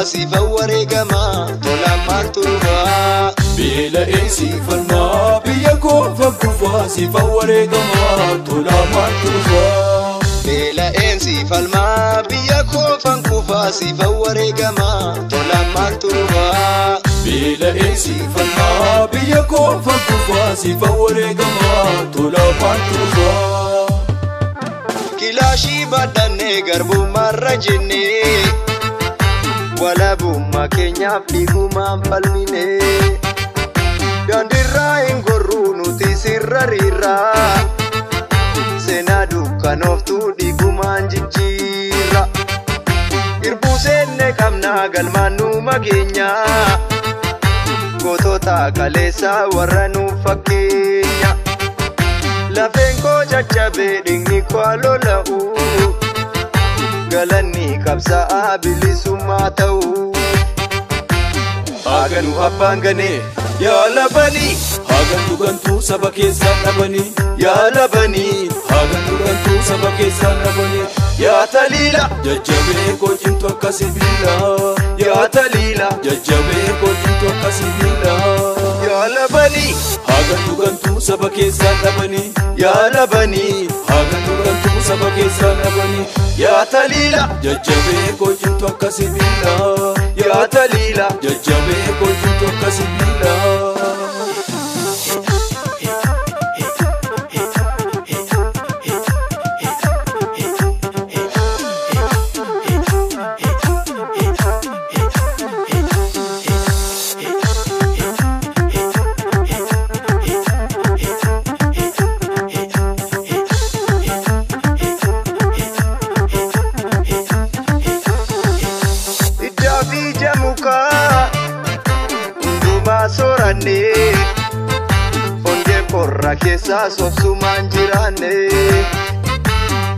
kufaa siifan wareegamaa tolaan maaltu dhufaa. Beela'een siifalmaa biyya koofan kufaa siifan wareegamaa tolaan maaltu dhufaa. Beela'een siifalmaa biyya koofan kufaa siifan wareegamaa tolaan maaltu dhufaa. Beela'een siifalmaa biyya koofan kufaa siifan wareegamaa tolaan maaltu dhufaa. Kilaashii baadhannee garbummaarra jennee walabummaa keenyaaf dhiigumaan falmine. Daandiirraa hin gorruu nuti sirra riirraa seenaa dukkanooftuu dhiigumaan jijjiirra. Irbuu seenne qabnaa galmaan nu mageenyaa gootota kaleessaa warra nuuf fakkeenya. Lafeen koo caccabee dhiigni koo lola'u galanni qabsaa'aa bilisummaa ta'u. Haaganuu abbaan ganee yaa labanii haagantuu gantuu saba keessaan dhabanii yaa labanii haagantuu gantuu saba keessaan dhabanii yaa taliila jajjabee koo cimtu akka sibiilaa yaa taliila jajjabee koo cimtu akka sibiilaa yaa labanii haagantuu gantuu saba keessaan dhabanii yaa labanii haagantuu gantuu saba keessaan dhabanii yaa taliila jajjabee koo cimtu akka sibiilaa yaa taliila jajjabee koo cimtu akka sibiilaa. Iddaa fi ija mukaa hundumaa soorannee hongee qorra keessaa sobsumaan jiraanne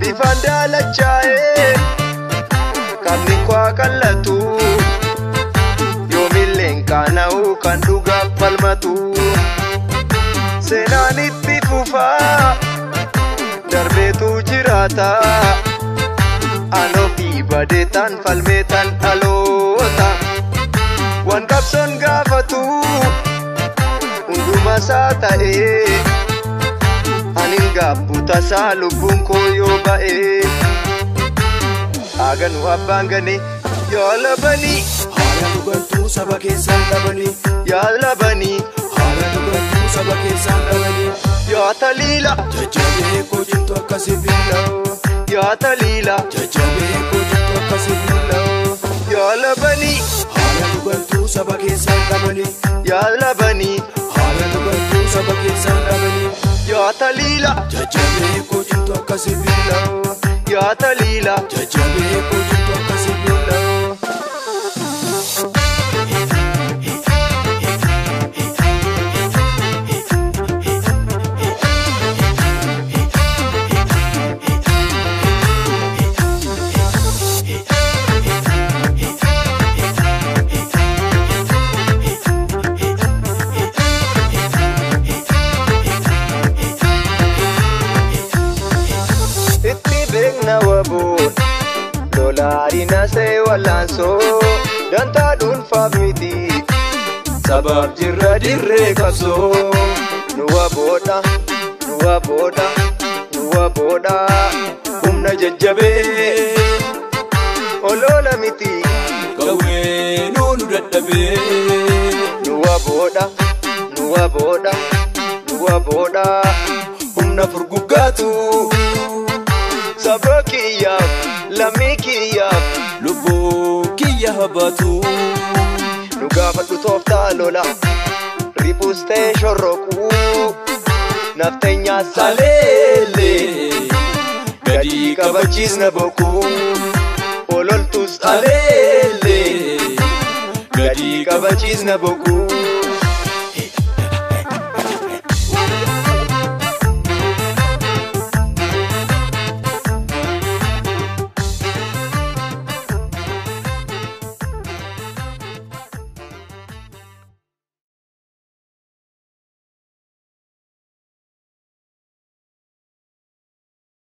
bifaan daalachaa'ee qabni koo qallatu yoomilleen qaana'uu kan dhugaaf falmatu seenaan itti fufaa darbeetu jiraata. Anoo fi badeetaan falmeetaan dhaloota waan qabsoon gaafatu hunduma isaa ta'ee anin gaabbu tasaa lubbuun koo yoo ba'ee. Haaganuu abbaan ganee yaa labanii Haala dhugantuu saba keessaan dhabanii yaa labanii haala dhugantuu saba keessaan dhabanii yaa taliila jajjabee koo cimtu akka sibiilaa yaa taliila jajjabee koo cimtu akka sibiilaa yaa labanii haala dhugantuu saba keessaan dhabanii yaa labanii haala dhugantuu saba keessaan dhabanii yaa taliila jajjabee koo cimtu akka sibiilaa yaa taliila jajjabee koo cimtu akka sibiilaa. Itti beekna wabuun lolaadhina see wallaansoo dantaa dhuunfaaf miti sabaaf jirra dirree qabsoo nu waboodha nu waboodha nu waboodha humna jajjabee olola miti Qawwee nu dadhabee nu waboodha nu waboodha nu waboodha humna furguggaatu saba kiyyaaf lammii kiyyaaf lubbuu kiyya habaatu nu gaafadhu tooftaa lola riphus ta'e shorroquu nafteenyaa haleelee gadi kabachiisna bokkuu ololtus haleelee gadi kabachiisna bokkuu.